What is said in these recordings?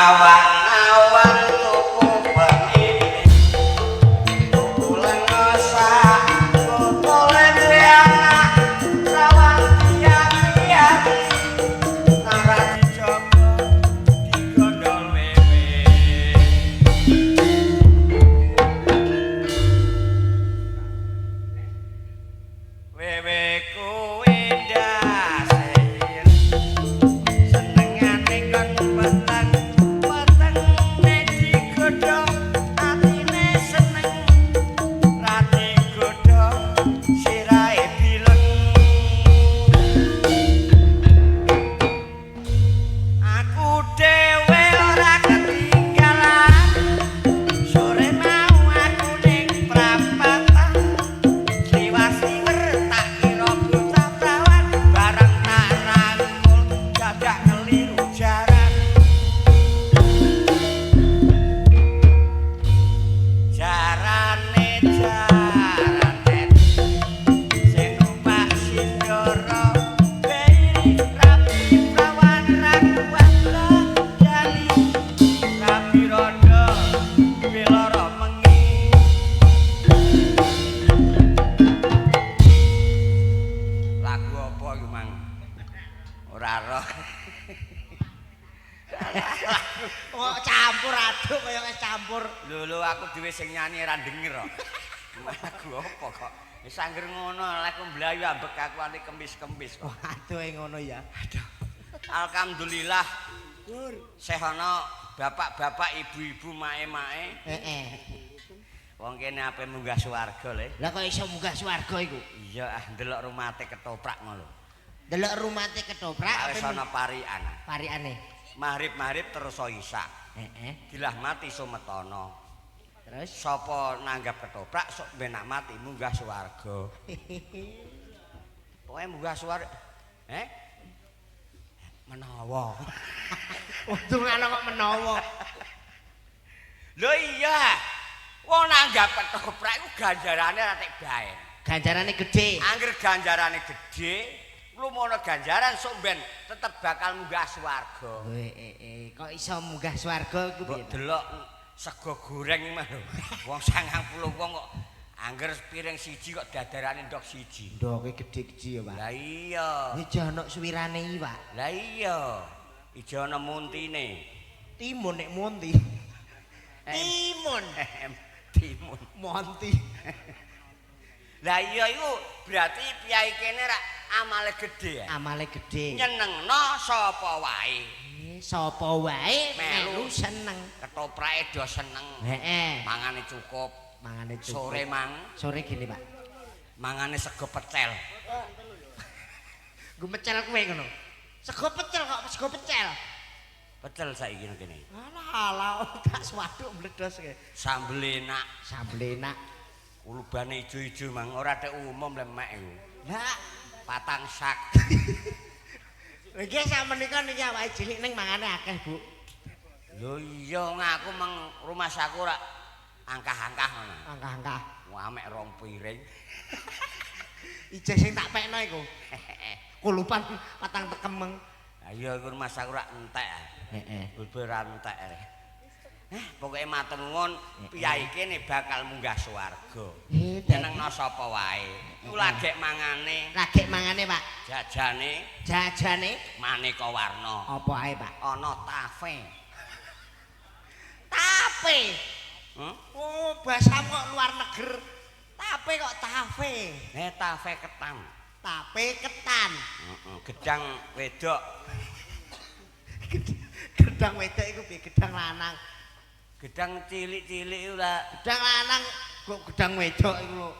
Awan-awan tuku peniti, tuku lenga sak botole duwe anak rawan tiap-tiap nara dijogo digondol wewe. Wewe kuwi ndase senengane kon peteng peteng nek digodhog atine seneng ra digodhog sirahe bileng. Aku dhewe ora ketinggalan sore mau aku ning prapatan sliwar-sliwer tak kira bocah prawan barang tak rangkul dadak keliru jaran. Jarane jaran sing numpak sindoro beiri rapi prawan ra kuat jali rapi rondo biloro mengi. Lagu apa iku mang? Ora roh. Kok campur aduk kaya wis campur. Lho lho aku dhewe sing nyanyi ora denger kok. Lagu apa kok? Wis angger ngono lek mlayu ambek aku ane kemis-kemis kok. Waduh ngono ya. Aduh. Alhamdulillah Gur. seh ana bapak-bapak, ibu-ibu, mae-mae. Heeh. Wong kene ape munggah swarga le. Lah kok iso munggah swarga iku? Iya ah ndelok rumate ketoprak ngono. Delok rumate ketoprak Wis ana parikan. Parikane. Maghrib-maghrib terus isak. Heeh. Dilah mati sumetono. Terus Sapa nanggap ketoprak sok ben nak mati munggah swarga. Pokoke munggah swarga. Eh? Menawa. Untung ana kok menawa. Lho iya. Wong nanggap ketoprak iku ganjarane ora tek bae. Ganjarane gedhe. Angger ganjarane gedhe, lumono ganjaran sok ben tetep bakal munggah swarga. Kok iso munggah swarga iku Mbok piye? delok sego goreng mah lho. Wong 90 wong kok angger piring siji kok dadarane ndok siji. Ndoke gedhe-gedhe ya, Pak. Lah iya. Iki ana suwirane iki, Pak. Lah iya. Ijo ana muntine. Timun nek monti. Timun. Timun. Monti. Lah iya iku berarti piyai kene rak amale gedhe ya. Amale gedhe. Nyenengno sapa wae. Sapa wae Melu. melu seneng. Ketoprake do seneng. Heeh. Mangane cukup. Mangane cukup. Sore mang Sore gini, Pak. mangane sego pecel. Nggo mecel kowe ngono. Sego pecel kok, sego pecel. Pecel saiki nang kene. Alah alah tak swaduk mledos ke. Sambel enak, Sambel enak. Kulubane ijo-ijo mang ora tek umum lemek iku. Lah, Patang sak. lha iki sakmenika niki awake cilik ning mangane akeh, Bu. Lho iya ngaku meng rumah saku ora angkah-angkah ngono. Angkah-angkah. Amek rong piring. Ije sing tak pekno iku. Kulupan patang tekemeng. Lah iya iku rumah saku ora entek. Heeh. Bubur ora entek. Pokoke matur nuwun piyai kene bakal munggah swarga. Nyenengno sapa wae. Iku lagek mangane, Lagek mangane, Pak. jajane Jajane maneka warna. apa ae, Pak? Ana tafe. Tape. Hmm? Oh, bahasamu kok luar negeri. Tape kok tafe. Tafe ketan. Tape ketan. Heeh, gedang wedok. Gedang wedok iku piye? Gedang lanang. Gedang cilik-cilik iku lah. Gedang lanang kok gedang wedok iku lho.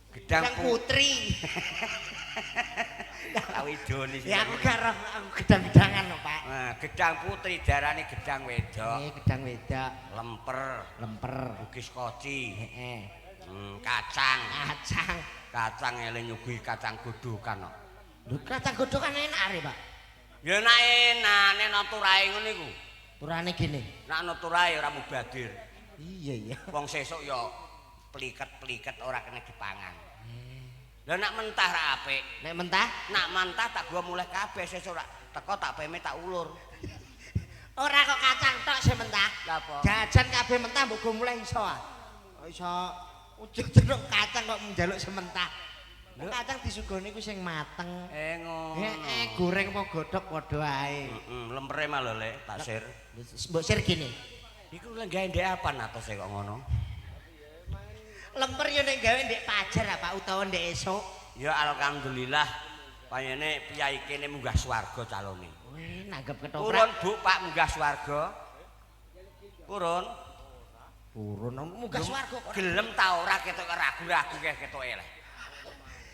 Gedang Gedang putri. Tahu idone sih. Ya aku gak roh aku gedang-gedangan lho, Pak. Nah, gedang putri darane gedang wedok. Gedang wedok, Lemper, lemper. bugis koci, Heeh. Kacang. Kacang. Kacang ele nyuguhi kacang godhokan kok. Lho kacang godhokan enak are, Pak. Ya enak enak nek ana turahe ngono iku. Turane gini. Nek ana turahe ora mubadir. Iya iya. Wong sesuk ya pliket-pliket ora kena dipangan. Lah nek mentah ra apik. Nek mentah Nak mentah tak gua mulih kabeh sesuk rak teko tak peme tak ulur. Ora kok kacang tok sing mentah. Lah apa? Jajan kabeh mentah mbok go mulai iso ah. Kok iso ujug ceruk kacang kok njaluk sementah. Kacang disugone ku sing mateng. Eh ngono. Heeh, goreng apa godhog padha ae. Heeh, lempere mah lho Lek, tak sir. Mbok sir gini. Iku lenggahe ndek apa atose kok ngono? Lemper yo nek gawe ndek pajar apa utawa ndek esuk. Ya alhamdulillah payene piyai kene munggah swarga calone. Wih, nanggep ketoprak. Purun Bu Pak munggah swarga. Purun. Purun munggah swarga kok. Gelem ta ora ketok ragu-ragu ketoke leh.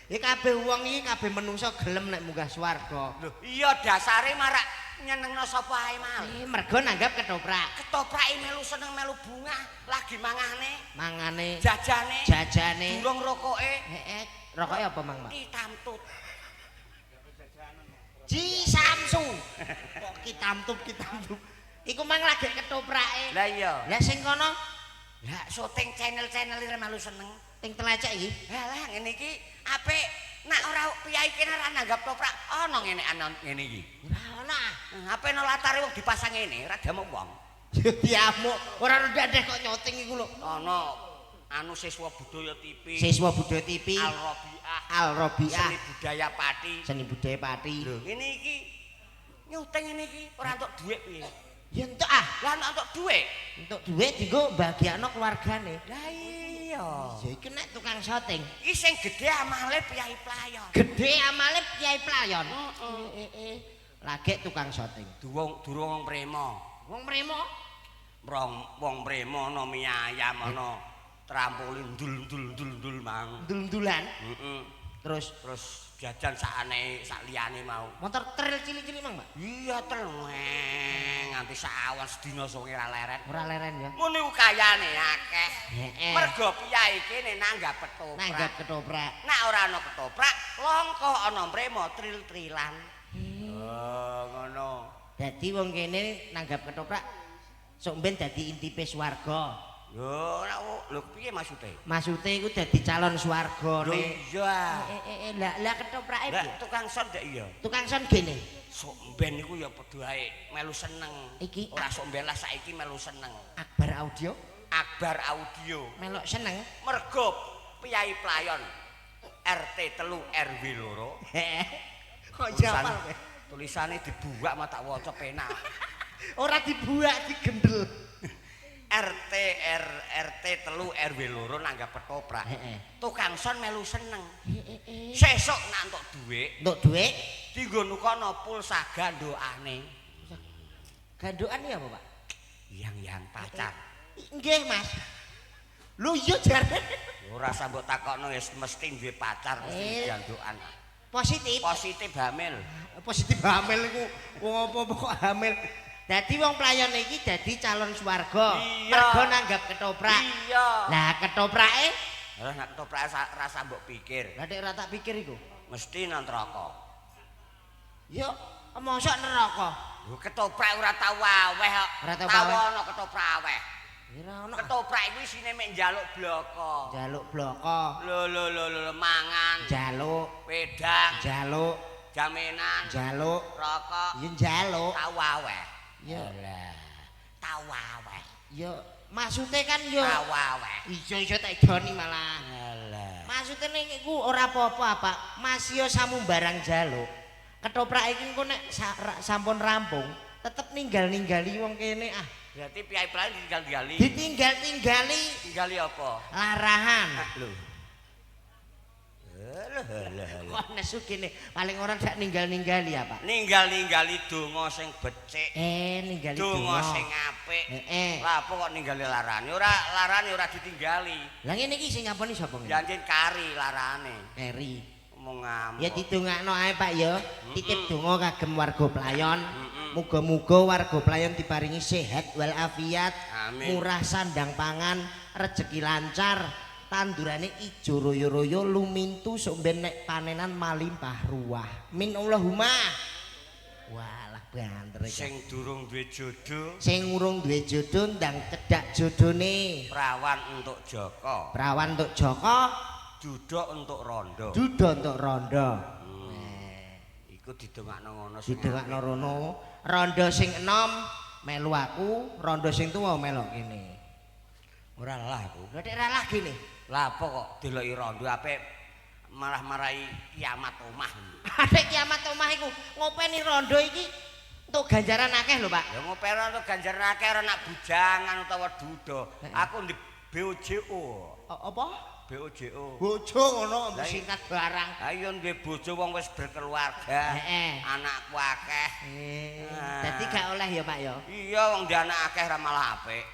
Ya kabeh wong iki kabeh menungso gelem nek munggah swarga. Lho, iya dasare marak nyenengno sapa ae mal. Eh, mergo nanggap ketoprak. Ketoprake melu seneng melu bungah, lagi mangane, Mangane, jajane, jajane. Durung rokoke. Heeh, rokoke apa Mang, Pak? Kitamtut. Ji Samsu. Kok kitamtup kitamtup. Iku mang lagi ketoprake. Lah iya. Lah sing kono Lah syuting channel-channel iki melu seneng. Ting telecek iki. Lah ngene iki apik nek ora piyai kene ora nanggap toprak ana ngene ana ngene iki. Ora ana. Ape ana latare wong dipasang ngene ora diamuk wong. Ya diamuk. Ora ndek kok nyoting iku lho. Ana anu Siswa Budaya TV. Siswa Budaya TV. Al Robiah. Al Robiah. Seni Budaya Pati. Seni Budaya Pati. Lho ngene iki nyuting ngene iki ora entuk dhuwit piye? Ya entuk ah. Lah nek entuk dhuwit, entuk dhuwit dienggo bahagiakno keluargane. Lah iya. Ya iki nek tukang syuting. Iki sing gedhe amale piyai playon. Gedhe amale piyai playon. Heeh. Heeh. Lagek tukang syuting. Durung durung wong prema. Wong prema? Wong wong prema ana mie ayam ana trampolin ndul-ndul-ndul mang. Ndul-ndulan. Heeh. Terus terus jajan sakane sak liyane mau. Motor tril cilik-cilik mang, Pak? Iya tril nganti sak awan sedina songe ora leren. Ora leren ya. Ngono iku kayane akeh. Heeh. Mergo piyai kene nanggap ketoprak. Nanggap ketoprak. Nek ora ana ketoprak, langka ana mremo tril-trilan. Oh, ngono. Dadi wong kene nanggap ketoprak sok ben dadi intipe swarga. Lho, nek lho piye maksude? Maksude iku dadi calon swargane. Lho iya. Lah lah ketoprake Lah piye? tukang son ndek iya. Tukang son gene. Sok ben iku ya padha ae melu seneng. Iki ora sok ben lah saiki melu seneng. Akbar Audio. Akbar Audio. Melok seneng. Mergo piyai playon RT 3 RW 2. Heeh. Kok jawab kowe? Tulisane dibuak mah tak waca penak. Ora dibuak digendel. RT R RT 3 RW 2 nanggap ketoprak. Heeh. Tukang son melu seneng. Heeh. Sesuk nak entuk dhuwit, Entuk dhuwit dienggo nukono pulsa gandokane. Gandokan iki apa, Pak? Yang-yang pacar. Nggih, Mas. Lho iya jare. Ora usah mbok takokno wis mesti duwe pacar mesti gandokan. Positif. Positif hamil. Positif hamil iku wong apa-apa kok hamil. Dadi wong playon iki dadi calon swarga. Mergo nanggap ketoprak. Iya. Lah ketoprake? Lah nek ketoprake rasa mbok pikir. Lah nek ora tak pikir iku. Mesti nang neraka. Yo, mosok neraka. Lho ketoprak ora tau aweh kok. Ora tau Tau aweh. ana ketoprak aweh. Ora ana. Ketoprak iku isine mek njaluk bloko. Njaluk bloko. Lho lho lho lho mangan. Njaluk. Wedang. Njaluk. Jaminan. Njaluk. Rokok. Ya njaluk. Tau aweh. Ya. Lah, tau aweh. Ya maksude kan yo tau aweh. Iso iso tak idoni malah. Alah. Maksude ning iku ora apa-apa, Pak. Mas yo samumbarang njaluk. Ketoprak iki engko nek sampun rampung, tetep ninggal-ninggali wong kene ah. Berarti piyai playon ditinggal-tinggali. Ditinggal-tinggali. Tinggali apa? Larahan. Lho. Lho lho lho. Kok nesu kene, paling ora dak ninggal-ninggali ya, Pak. Ninggal-ninggali donga sing becik. Ninggali donga sing apik. Heeh. Lah apa kok ninggali larane? Ora larane ora ditinggali. Lah ngene iki sing ngaponi sapa ngene? Janjen kari larane. Keri. Omong ngamuk. Ya didongakno ae Pak ya. Titip donga kagem warga Playon. Muga-muga warga Playon diparingi sehat walafiat, murah sandang pangan, rejeki lancar, tandurane ijo royo-royo lumintu sok ben nek panenan malimpah ruah. Min Allahumma. Walah banter iki. Sing durung duwe jodoh, sing urung duwe jodoh ndang cedhak jodone. Prawan entuk Joko. Prawan entuk Joko, duda entuk rondo. Duda entuk rondo. Iku didongakno ngono sing didongakno rono. Rondo sing enom melu aku, rondo sing tuwa melok kene. Ora lah aku. Lha nek ra lah gene. Lah apa kok deloki rondo apik malah marai kiamat omah. Apik kiamat omah iku ngopeni rondo iki entuk ganjaran akeh lho, Pak. Ya ngopeni rondo ganjaran akeh ora nak bujangan utawa duda. Aku ndek BOJO. Apa? BOJO. Bojo ngono singkat barang. Ha iya duwe bojo wong wis berkeluarga. Heeh. Anakku akeh. Dadi gak oleh ya, Pak ya. Iya wong ndek anak akeh ra malah apik.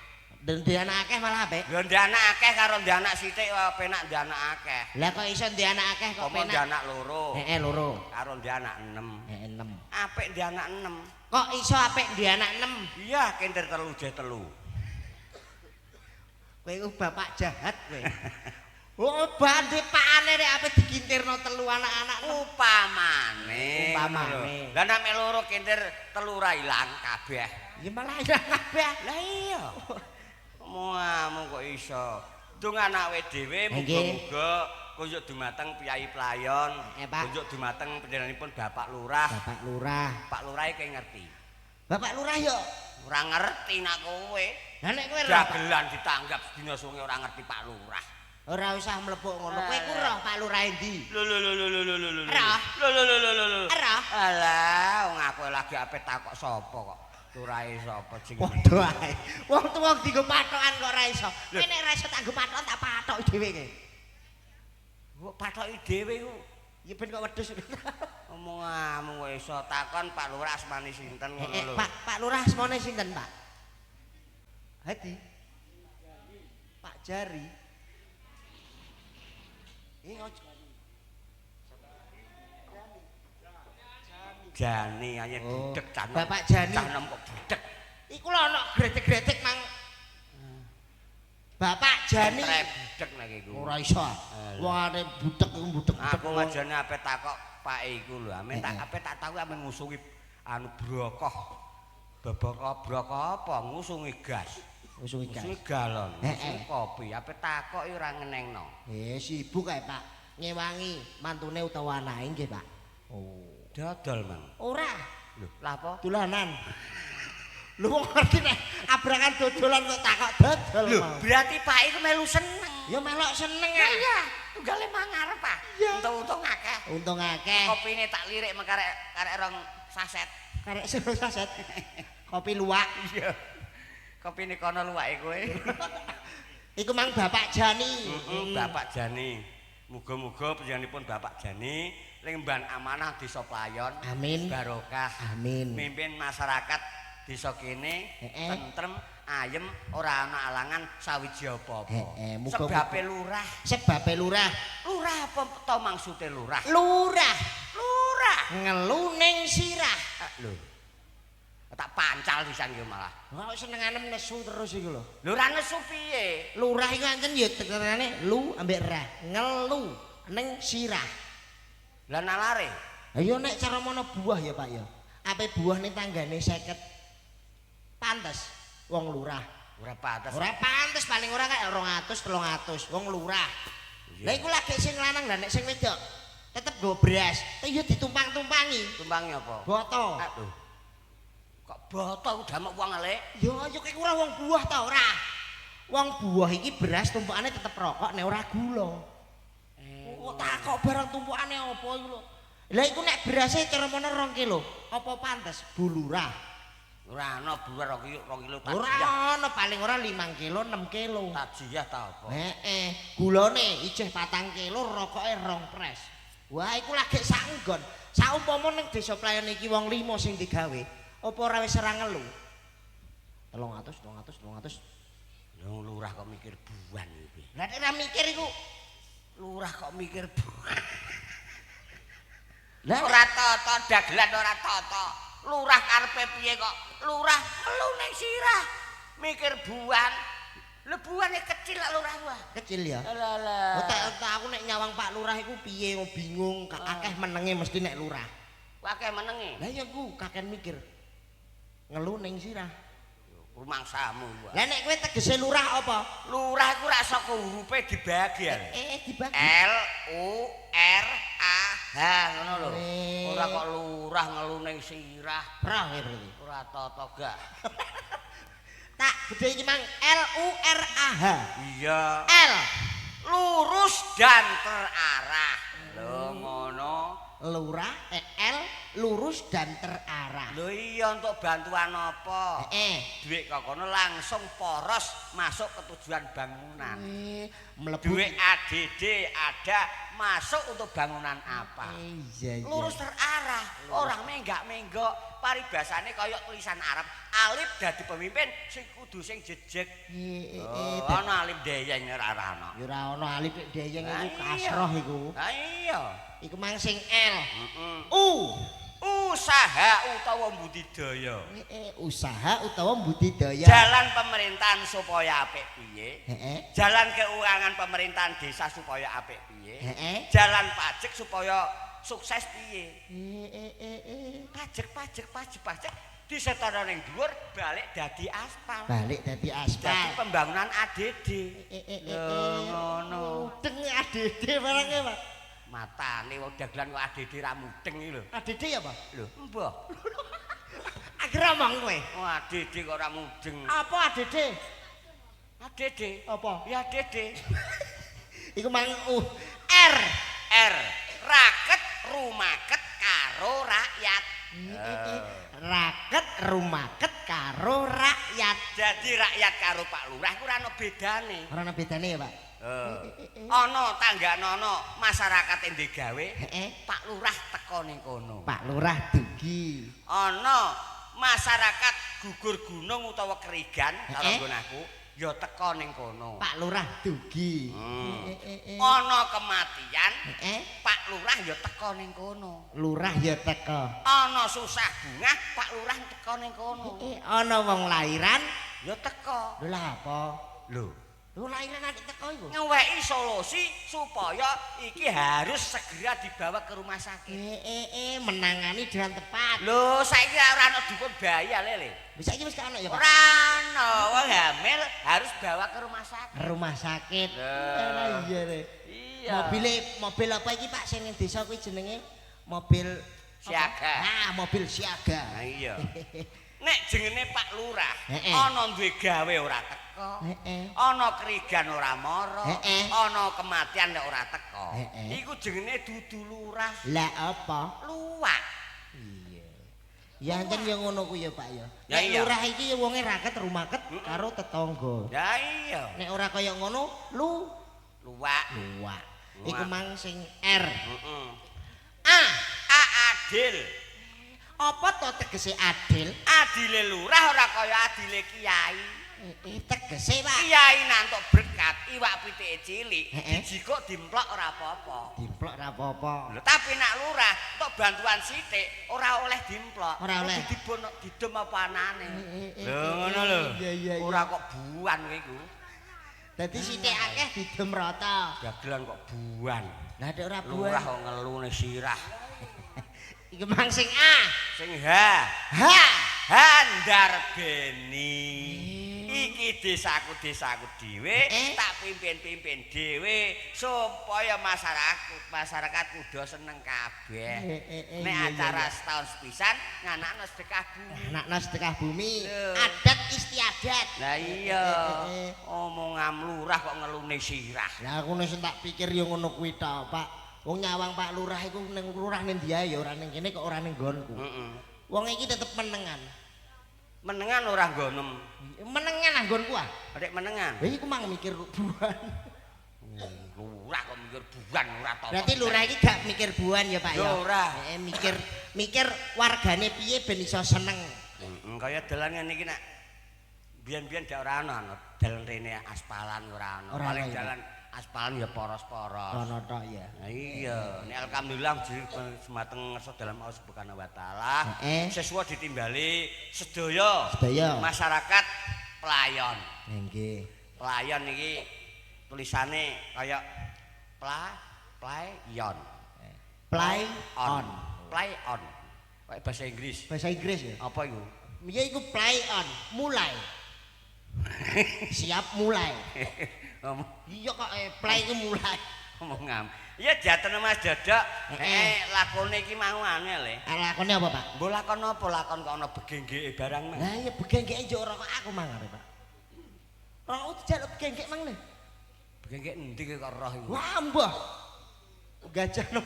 Ndek anak akeh malah apik. Lha ndek anak akeh karo ndek anak sithik penak ndek anak akeh. Lah kok iso ndek anak akeh kok penak? Ndek anak loro. Heeh, loro. Karo ndek anak 6. Heeh, 6. Apik ndek anak 6. Kok iso apik ndek anak 6? Iya, kenter 3 jeh 3. Kowe iku bapak jahat kowe. Oh, bandhe pakane rek ape dikintirno 3 anak-anak upamane. Upamane. Lah nek mek loro kintir 3 ra ilang kabeh. Ya malah ilang kabeh. Lah iya. Omonganmu kok iso. Dung anake dhewe muga-muga kunjuk dumateng Piyai Playon, kunjuk dumateng panjenenganipun Bapak Lurah. Bapak Lurah. Pak Lurah iki ngerti. Bapak Lurah yo ora ngerti nak kowe. Lah nek kowe dagelan ditanggap sedina suwe ora ngerti Pak Lurah. Ora usah mlepuk ngono. Kowe ku roh Pak Lurah endi? Lho lho lho lho lho lho lho. Roh. Lho lho lho lho lho. Roh. Alah, wong aku lagi ape takok sapa kok. Lurahe sapa jenenge? Padha ae. Wong tuwa dienggo patokan kok ora iso. Kowe nek ora iso tak nggo patokan tak patoki dhewe kowe. Kok patoki dhewe ku? Ya ben kok wedhus. Omonganmu kok iso takon Pak Lurah asmane sinten ngono lho. Pak, Pak Lurah asmane sinten, Pak? Hadi. Pak Jari. Jani aja budek cah. Bapak Jani. Cah nom kok budek. Iku lho ana gretek-gretek mang. Bapak Jani. Budek nek iku. Ora iso. Wong arep budek iku budek-budek. Aku ngajane ape takok Pak iku lho, amen tak ape tak tahu amen ngusungi anu brokoh. Beboko broko apa ngusungi gas. Ngusungi gas. Ngusungi galon, ngusungi kopi, ape takok ora ngenengno. Sibuk kae Pak. Ngewangi mantune utawa anake nggih, Pak. Oh. Dodol, Mang. Ora. Lho, lha apa? Dolanan. Lho wong ngerti nek abrakan dodolan kok takok dodol. Lho, berarti Pak iku melu seneng. Ya melok seneng ah. Iya, tunggale mangarep, Pak. Untung-untung akeh. Untung akeh. Kopine tak lirik mengkarek karek rong saset. Karek rong saset. Kopi luwak. Iya. Kopine kono luwake kowe. Iku mang Bapak Jani. Bapak Jani. Muga-muga panjenenganipun Bapak Jani limban amanah Desa Playon. Amin. Barokah. Amin. Mimpin masyarakat desa kene tentrem, ayem, ora ana alangan sawiji apa-apa. Sebabe lurah. Sebabe lurah. Lurah apa to maksude lurah? Lurah. Lurah. Ngelu ning sirah. Lho. Tak pancal pisan yo malah. Kok senengane nesu terus iku lho. Lho ora nesu piye? Lurah iku ancen ya tekenane lu ambek rah. Ngelu ning sirah. Lah nalare? Ayo nek cara mono buah ya Pak ya. Ape buah ning tanggane 50. Pantes wong lurah. Ora pantes. Ora pantes paling ora kayak 200 300 wong lurah. Lah iku lagi sing lanang lah nek sing wedok tetep nggo beras. Tapi ya ditumpang-tumpangi. Tumpangi apa? Boto. Aduh. Kok boto udah mek wong elek? Ya ya kowe ora wong buah ta ora. Wong buah iki beras tumpukane tetep rokok nek ora gula. Kok takok barang tumpukane apa iku lho. Lah iku nek berase cara mono 2 kilo, apa pantes Bu Lurah? Ora ana Bu Lurah 2 kilo tajiyah. Ora ana paling ora 5 kilo 6 kilo. Tajiyah ta apa? Heeh, gulane ijeh 4 kilo, rokoke 2 pres. Wah, iku lagi sak nggon. Saumpama ning Desa Playon iki wong 5 sing digawe, apa ora wis ora ngelu? 300 300 300. Lho lurah kok mikir buan iki. Lah nek ora mikir iku lurah kok mikir buan. Lah ora tata dagelan ora tata. Lurah karepe piye kok? Lurah ngelu ning sirah. Mikir buan. Lho buane kecil lak lurah wae. Kecil ya. Lah lah. Oh tak aku nek nyawang Pak Lurah iku piye bingung, akeh menenge mesti nek lurah. Akeh menenge. Lah iya ku kaken mikir. Ngelu ning sirah. Rumangsamu. Lah nek kowe tegese lurah apa? Lurah iku rak saka hurufe dibagi ya. Dibagi. L U R A H. H ngono lho. Ora kok lurah ngelu ning sirah. Roh ya berarti. Ora tata gak. Tak gede iki mang L U R A H. Iya. L lurus dan terarah. Lho ngono. Lurah L lurus dan terarah. Lho iya untuk bantuan apa? Duit kok kono langsung poros masuk ke tujuan bangunan. Mlebu duit ADD ada masuk untuk bangunan apa? Iya, iya. Lurus terarah, orang menggak-menggok. Paribasane kaya tulisan Arab, alif dadi pemimpin sing kudu sing jejeg. Ana alif deyeng ora ana. Ya ora ana alif deyeng iku kasroh iku. Ha iya. Iku mang sing L. Heeh. U. Usaha utawa budidaya. Usaha utawa budidaya. Jalan pemerintahan supaya apik piye? Jalan keuangan pemerintahan desa supaya apik piye? Jalan pajak supaya sukses piye? Pajak pajak disetara ning dhuwur balik dadi aspal. Balik dadi aspal. Dadi pembangunan ADD. Lho ngono. Mudeng ADD barangnya, Pak. Matane wong dagelan kok ADD ra mudeng iki lho. ADD ya, Pak? Lho, mbah. Akhire omong kowe. Oh, ADD kok ora mudeng. Apa ADD? ADD. Apa? Ya ADD. Iku mang U R R raket rumaket karo rakyat. Raket rumaket karo rakyat. Jadi rakyat karo Pak Lurah ku ora ana bedane. Ora ana bedane ya, Pak? Ana tanggane masyarakat ndek gawe, Pak Lurah teko ning kono. Pak Lurah dugi. Ana masyarakat gugur gunung utawa kerigan karo nggon aku, ya teko ning kono. Pak Lurah dugi. Ana kematian, Pak Lurah ya teko ning kono. Lurah ya teko. Ana susah bungah, Pak Lurah teko ning kono. Ana wong lairan ya teko. Lho lah apa? Lho. Lho lairan nek teko iku. Ngeweki solusi supaya iki harus segera dibawa ke rumah sakit. Menangani dengan tepat. Lho saiki ora ana dukun bayi lele. Wis saiki wis gak ana ya, Pak? Ora ana, wong hamil harus bawa ke rumah sakit. Rumah sakit. Lah iya re. Iya. Mobil apa iki Pak sing ning desa kuwi jenenge? Mobil siaga. Nah, mobil siaga. Nah iya. Nek jengene Pak Lurah ana duwe gawe ora teko. Ana kerigan ora mara, ana kematian nek ora teko. Iku jengene dudu lurah. Lah apa? Luwak. Iya. Ya ancen ya ngono kuwi ya Pak ya. Nek lurah iki ya wonge raket rumaket karo tetangga. Ya iya. Nek ora kaya ngono luwak. Luwak. Iku mang sing R. Heeh. A. A adil. Apa to tegese adil? Adile lurah ora kaya adile kiai. Tegese Pak. Kiai nantuk berkat iwak pitike cilik, dijikuk dimplok ora apa-apa. Dimplok ora apa-apa. Lho tapi nak lurah entuk bantuan sithik ora oleh dimplok. Ora oleh. Kudu didum apa anane. Lho ngono lho. Ora kok buan kowe iku. Dadi sithik akeh didum rata. Dagelan kok buan. Lah nek ora buan. Lurah kok ngelune sirah. Iku mang sing A. Sing H. H. Handar Beni. Iki desaku dhewe, tak pimpin-pimpin dhewe supaya masyarakat kudu seneng kabeh. Nek acara setahun sepisan nganakno sedekah bumi. Nganakno sedekah bumi, adat istiadat. Lah iya, omongam lurah kok ngelune sirah. Lah aku nek tak pikir yo ngono kuwi tok, Pak. Wong nyawang Pak Lurah iku ning lurah ning ndi ae ya ora ning kene kok ora ning nggonku. Wong iki tetep menengan. Menengan ora nggonem. Menengan anggonku ah. Rek menengan. Lha iku mang mikir buan. Lurah kok mikir buan ora to. Berarti lurah iki gak mikir buan ya Pak ya. Ora. Mikir wargane piye ben iso seneng. Heeh, kaya dalan ngene iki nak biyen-biyen dak ora ana dalan rene aspalan ora ana. Paling dalan aspalan ya poros-poros. Ono tok ya. Iya, nek alhamdulillah jumateng ngersa dalam Allah Subhanahu wa taala. Sesuk ditimbali sedaya masyarakat Playon. Nggih. Playon iki tulisane kaya playon. Play on. Play on. Kayak bahasa Inggris. Bahasa Inggris ya? Apa iku? Ya iku play on, mulai. Siap mulai. Iya kok play iku mulai. Ngomong ngam. Iya jatene Mas Dodok. Lakone iki mau angel le. Lakone apa, Pak? Mbok lakon apa? Lakon kok ana begenggeke barang mang. Lah iya begenggeke njuk rokok aku mang ape, Pak. Rokok dijaluk begenggek mang le. Begenggek endi kok roh iku? Wah, mbah. Gajah no.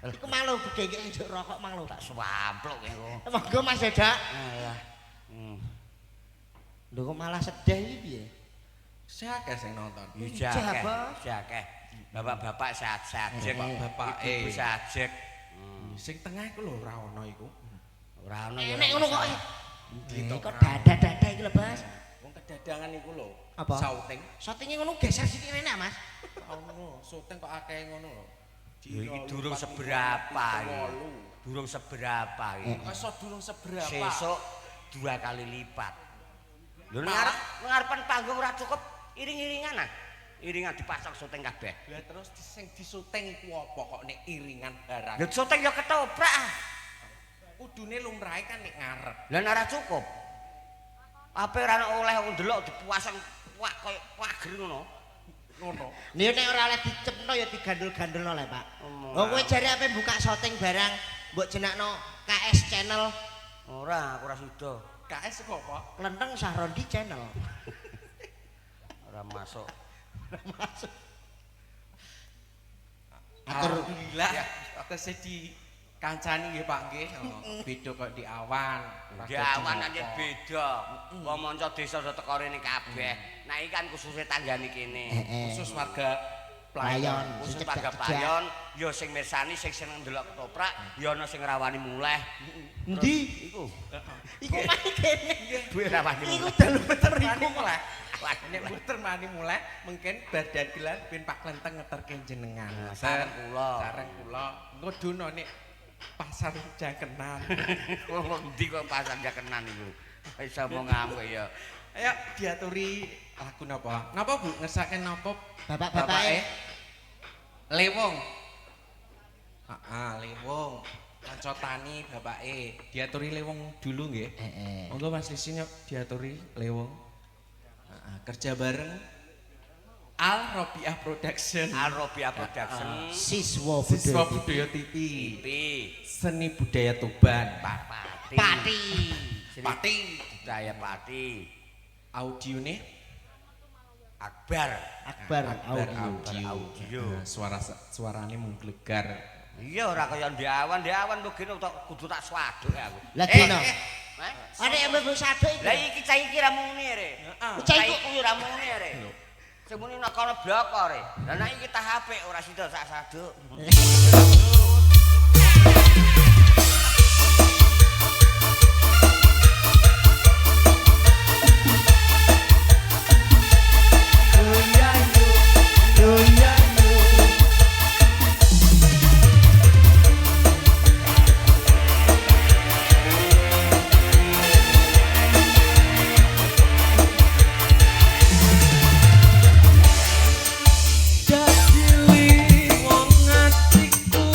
Iku malu begenggeke njuk rokok mang lho. Tak swamplok kowe. Monggo Mas Dodok. Alah. Lho kok malah sedih iki piye? Siapa sing nonton? Iya akeh. Bapak-bapak sehat-sehat, bapak-bapake. Ibu sajek. Sing tengah iku lho ora ono iku. Ora ono ya. Enek ngono kok. Kok dadah-dadah iki lho, Bos. Wong kedadangan iku lho. Apa? Syuting. Syutinge ngono geser sithik rene, Mas. Ono, syuting kok akeh ngono lho. Ya iki durung seberapa iki. Durung seberapa iki. Masa durung seberapa? Sesuk 2 kali lipat. Lho ngarepan panggung ora cukup iring-iringan ah. Iringan dipasang syuting kabeh. Lah terus sing disuting iku apa kok nek iringan barang? Lho syuting ya ketoprak ah. Kudune lumrahe kan nek ngarep. Lah nek ora cukup. Ape ora ana oleh ndelok dipasang wah koyo pager ngono. Ngono. Nek ora oleh dicepno ya digandul-gandulno le, Pak. Oh kowe jare ape buka syuting barang mbok jenakno KS Channel. Ora, aku ora sida. KS kok apa? Klenteng Sahrondi Channel. Ora masuk. Masuk. Alhamdulillah tesih di kancani nggih Pak nggih. Beda kok di awan. Di awan aja beda. Wong manca desa do teko rene kabeh. Nah iki kan khususe tanggane kene. Khusus warga Playon. Khusus warga Playon ya sing mirsani sing seneng ndelok ketoprak, ya ana sing rawani muleh. Endi? Iku. Iku main kene. Duwe rawani Iku muleh. dalu meter iku muleh. Nek mboten mani muleh, mungkin bar dagelan ben Pak Klenteng ngeterke jenengan. Sareng kula. Sareng kula. Engko dono nek pasar Jakenan. Wong endi kok pasar Jakenan iku? Iso mau ngamuk ya. Ayo diaturi lagu napa? Napa Bu ngersake napa? Bapak-bapake? Lewung. Heeh, Lewung. Kanca tani bapake. Diaturi Lewung dulu nggih. Heeh. Monggo Mas Lisin yuk diaturi Lewung. Kerja bareng Al Robiah Production. Al Robiah Production. Siswa Siswa Budaya Budaya TV. TV. Seni Budaya Tuban. Pati. Pati. Pati. Budaya Pati. Audione Akbar. Akbar Audio. Audio. Nah, suarane menggelegar. Iya ora kaya ndek awan, ndek awan mungkin kudu tak swaduk aku. Lah dino. Ada yang mlebu saduk iki. Lah iki cah iki ra muni re. Cah iku kuwi ra muni re. Sing muni nek kono bloko re. Lah nek iki tah apik ora sida sak saduk. Dadi wong atiku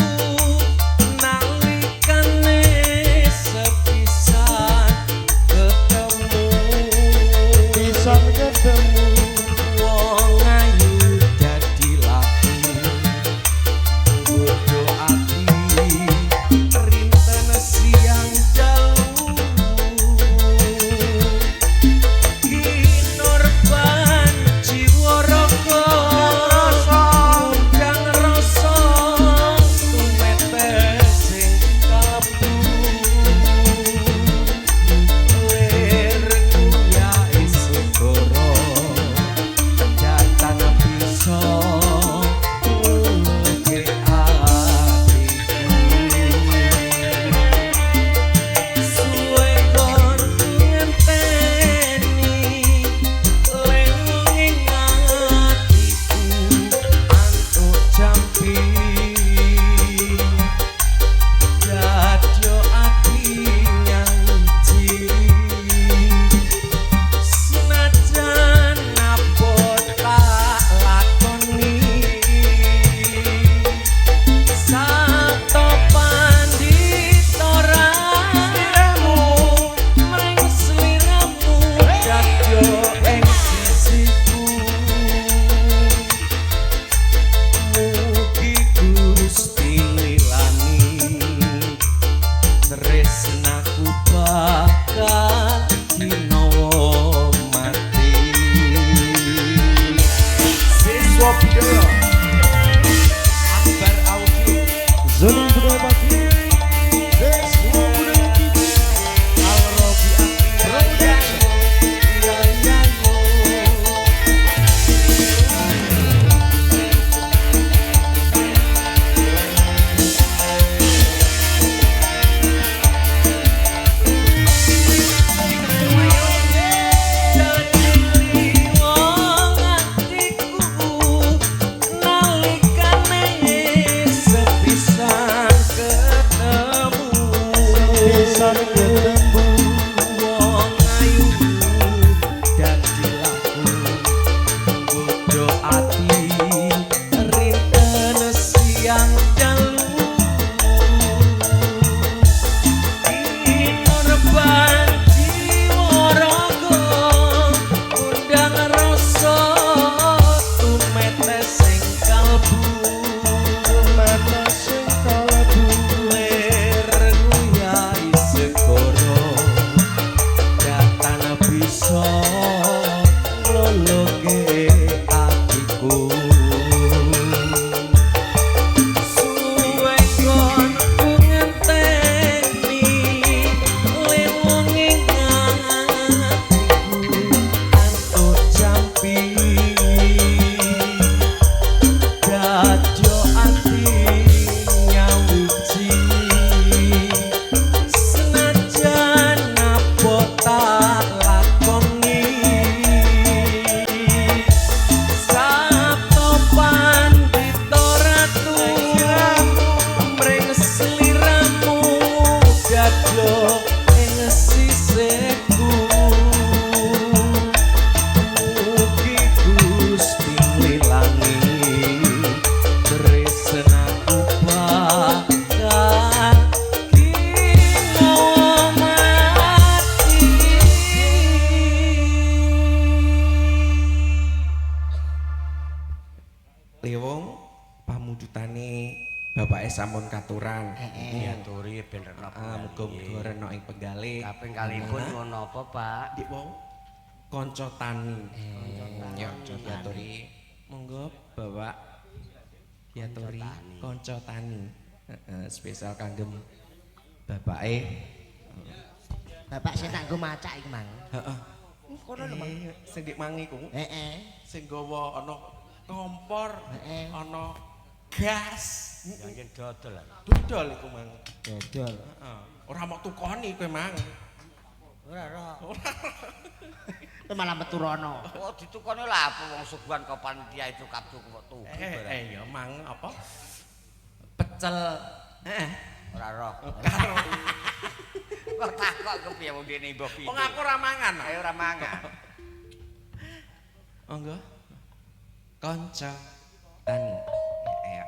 sampun katuran. Diaturi ben rena. Muga-muga rena ing penggalih. Kaping kalipun ngono apa, Pak? Dik wau kanca tani. Ya, diaturi. Monggo Bapak diaturi kanca tani. Heeh, spesial kangge bapake. Bapak sing tak nggo macak iki, Mang. Heeh. Kono lho, Mang. Sing dik mang iku. Heeh. Sing gawa ana kompor, Heeh. ana gas. Ya yen dodol. Dodol iku, Mang. Dodol. Heeh. Ora mok tukoni kowe, Mang. Ora ora. Kowe malah metu rono. Oh, ditukoni lha apa wong suguhan kok panitia itu kap cukup kok tuku barang. Ya Mang apa? Pecel. Heeh. Ora roh. Karo. Kok takok kepiye wong dene mbah piye? Wong aku ora mangan. Ayo ora mangan. Monggo. Kanca tani. Ya.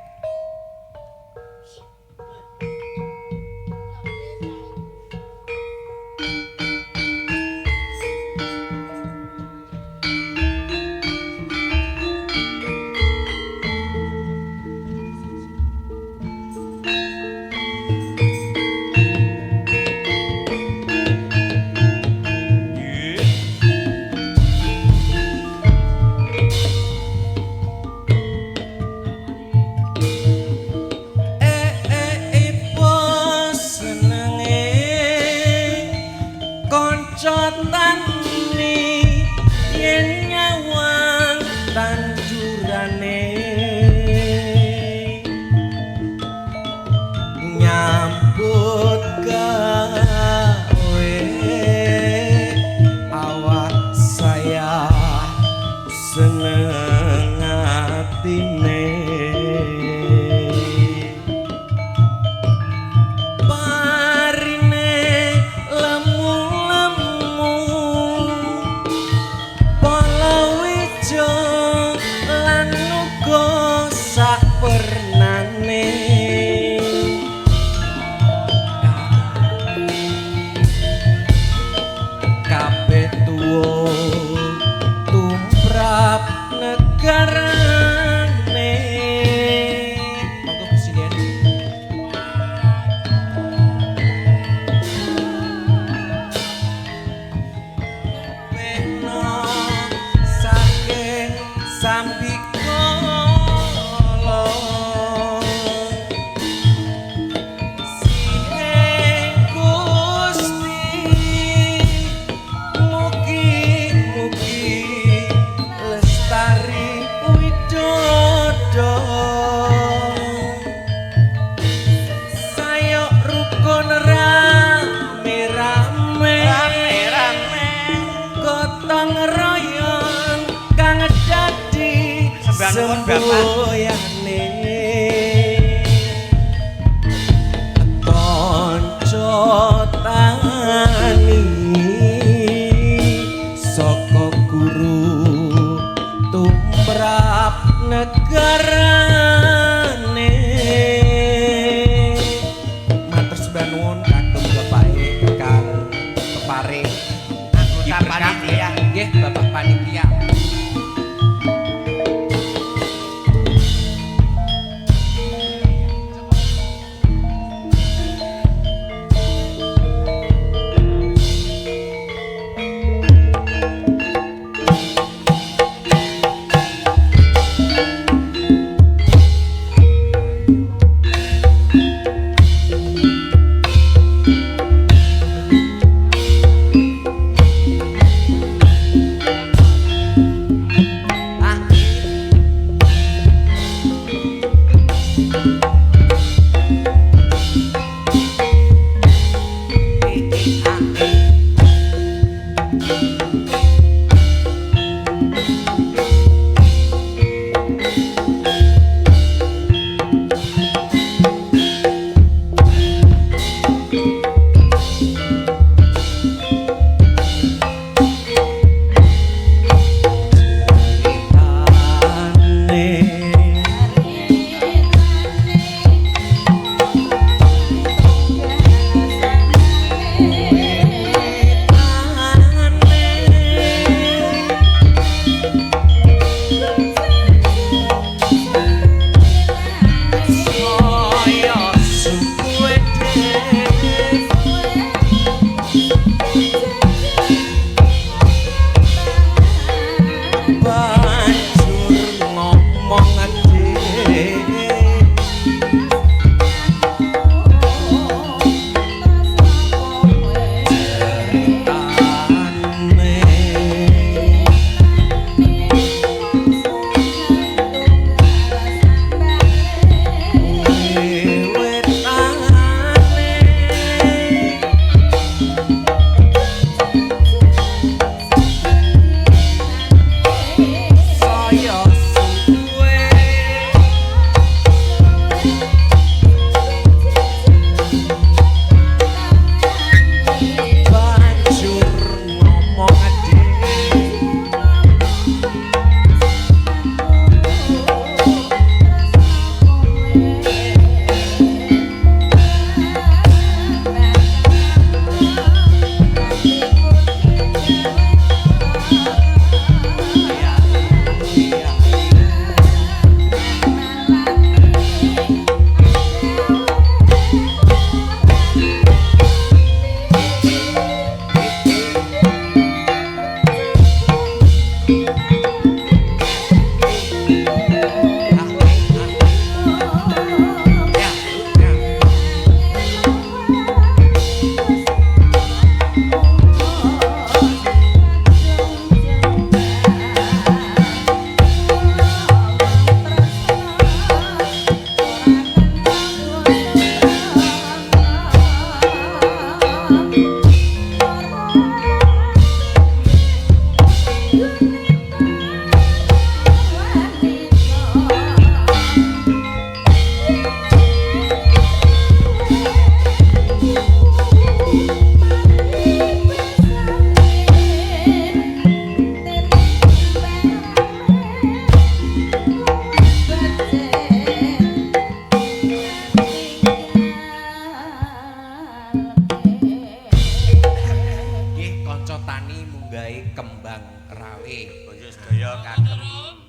Kanca tani munggahe Kembang Rawe. Kunjuk sedaya kagem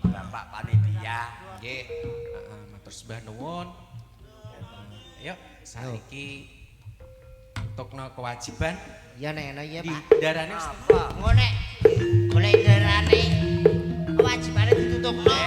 Bapak panitia. Nggih. Heeh, matur sembah nuwun. Ayo saiki tukno kewajiban Ya nek ngono ya, di Pak. darane. Apa? Engko nek golek darane, kewajibane ditutupno.